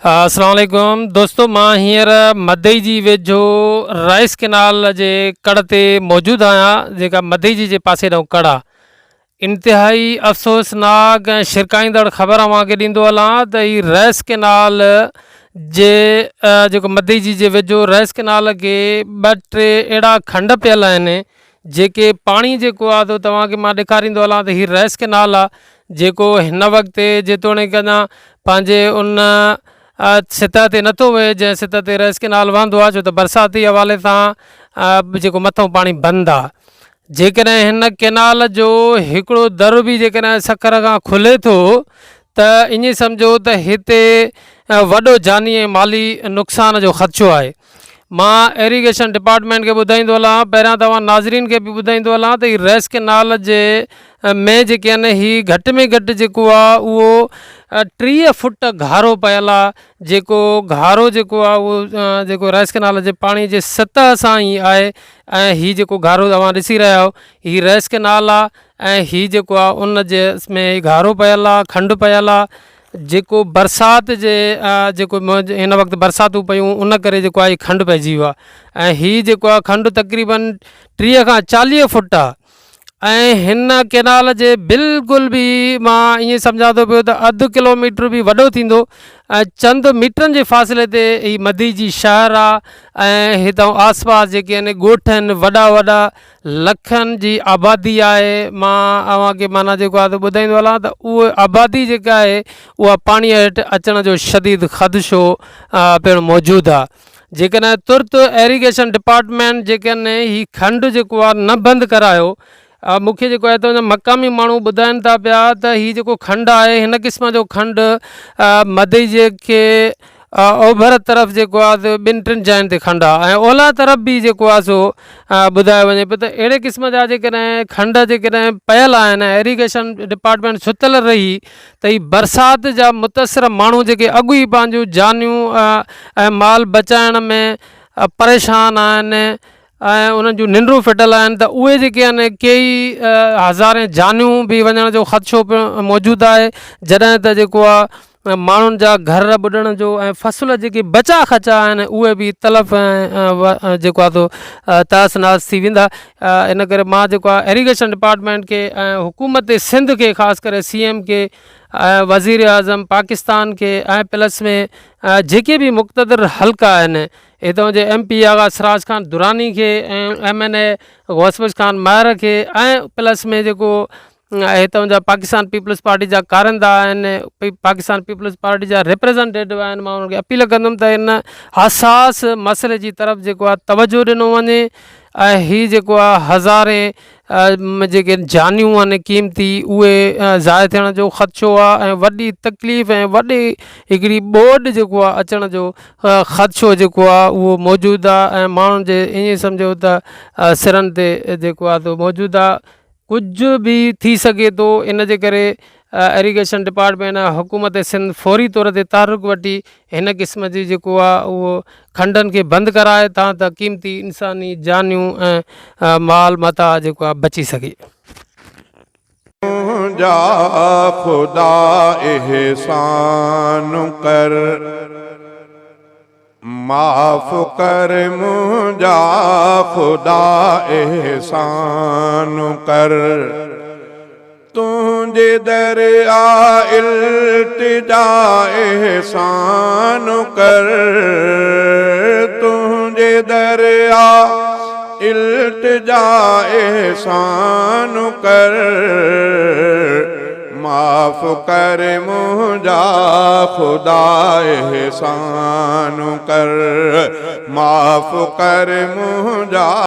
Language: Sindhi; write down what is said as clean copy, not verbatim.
اسلام عليڪم دوستو مان هينئر مدئي جي ويجهو رائس ڪينال جي ڪڙ تي موجود آهيان جيڪا مدئي جي جي پاسي ڏانهن ڪڙ آهي انتهائي افسوسناڪ ۽ شرڪائيندڙ خبر اوهان کي ڏيندو هلان ته هي رائس ڪينال جي جيڪو مدئي جي جي ويجهو رائس ڪينال کي ٻه ٽي اهڙا کنڊ پيل آهن جيڪي پاڻي جيڪو آ سو توهان کي مان ڏيکاريندو هلان ته هي رئيس ڪينال آ جيڪو هن وقت جيتوڻيڪ اڃا پنهنجي ان سطح تي نٿو وهي جنهن سطح تي رئيس ڪينال وهندو آ ڇو ته برساتي حوالي سان جيڪو مٿو پاڻي بند آ جيڪڏهن هن ڪينال جو هڪڙو در به جيڪڏهن سکر کان کلي ٿو ته ائين سمجهو ته هتي وڏو جاني ۽ مالي نقصان جو خدشو آهي مان ايريگيشن ڊپارٽمينٽ کي ٻڌائيندو هلان پهريان توهان ناظرين کي به ٻڌائيندو هلان ته هي ريس ڪينال جي ۾ جيڪي آهن هي گهٽ ۾ گهٽ جيڪو آهي اهو 30 فٽ گهارو پيل آهي جيڪو گهارو جيڪو آهي اهو جيڪو ريس ڪينال جي پاڻي جي سطح سان ئي آهي ۽ هي جيڪو گهارو توهان ڏسي رهيا آهيو هي ريس ڪينال آهي ۽ هي جيڪو آهي ان جي ۾ گهارو پيل آهي کنڊ پيل آهي جيڪو برسات جي جيڪو هن وقت برساتون پيون ان ڪري جيڪو آهي کنڊ پئجي ويو آهي ۽ هي جيڪو آهي کنڊ تقريبن 30 کان 40 فٽ آهي ۽ هن ڪينال جي بلڪل به مان ائين سمجهان ٿو پيو ته اڌ ڪلو ميٽر به وڏو ٿيندو ۽ چند ميٽرن جي فاصلي تي هي مدي جي شهر آهي ۽ هتان آس پاس جيڪي آهن ڳوٺ آهن وڏا وڏا لکن جي آبادي آهي مان اوهان کي معنيٰ جيڪو آهي ٻڌائيندو هلان ته اهو آبادي جيڪا آهي اها پاڻي هيٺ اچڻ جو شديد خدشو پڻ موجود آهي جيڪڏهن ترت ايريگيشن ڊپارٽمينٽ جيڪڏهن هي کنڊ جيڪو آهي نه بند ڪرايو مون کي جيڪو آهي ته مقامي ماڻهو ٻڌائين ٿا پيا ته هي جيڪو کنڊ آهي هن قسم جو کنڊ مدئي جي کي اوڀر طرف جيڪو آهي سو ٻن ٽن جاين تي کنڊ آهي ۽ اولهه طرف به جيڪو آهي سو ٻڌايو وڃي پيو ته اهڙي قسم جا جيڪڏهن کنڊ جيڪڏهن پيل آهن ۽ ايريگيشن ڊپارٽمينٽ ستل رهي ته هي برسات جا متاثر ماڻهو جيڪي اڳ ئي پنهنجون جانيون ۽ مال بچائڻ ۾ پريشان آهن ۽ انهن جون ننڊون ڦٽل آهن ته اهي جيڪي آهن ڪيئي هزارين جانيون به وڃڻ جو خدشو پڻ موجود آهي جڏهن ته جيڪو آهي ماڻهن جا گهر ٻڏڻ جو ۽ فصل جيڪي بچا کچا آهن اهي به تلف ۽ جيڪو آهي سو تهس نهس ٿي ويندا ان ڪري مان جيڪو آهي ايريگيشن ڊپارٽمينٽ کي ۽ حڪومت سنڌ کي خاص ڪري سي ايم کي ۽ وزير اعظم پاڪستان کي ۽ پلس ۾ جيڪي به مقتدر حلقا آهن هتان جي M P Agha Siraj Khan Durrani کي ۽ M N A Ghaus Bakhsh Khan Mahar کي ۽ پلس ۾ جيڪو هتان جا پاڪستان پيپلز پارٽي جا ڪارندا آهن پاڪستان پيپلز پارٽي جا ريپريزنٽيٽو آهن مان انهن کي اپيل ڪندم ته ان حساس مسئلي جي طرف جيڪو آهي توجه ڏنو وڃي ۽ هي جيڪو آهي هزارين جيڪي جانيون آهن قيمتي اهي ضايع ٿيڻ جو خدشو آهي ۽ وڏي تڪليف ۽ وڏي هڪڙي ٻوڏ جيڪو آهي اچڻ جو خدشو جيڪو آهي اهو موجود آهي ۽ ماڻهن جي ائين سمجهو ته سرن تي جيڪو آهي سو موجود آهي ڪجهه به ٿي سگهي ٿو ان جي ڪري ايريگيشن ڊپارٽمينٽ ۽ حڪومت سنڌ فوري طور تي تحرڪ وٺي هن قسم جي جيڪو آهي اهو کنڊن کي بند ڪرائي تان ته قيمتي انساني جانيون ۽ مال متاع جيڪو آهي بچي سگهي. منهنجا خدا احسان ڪر معاف ڪر منهنجا خدا احسان ڪر تنهنجي در آ التجا احسان ڪر تنهنجي در آ التجا احسان ڪر معاف ڪر منهنجا خدا احسان ڪر معاف ڪر منهنجا.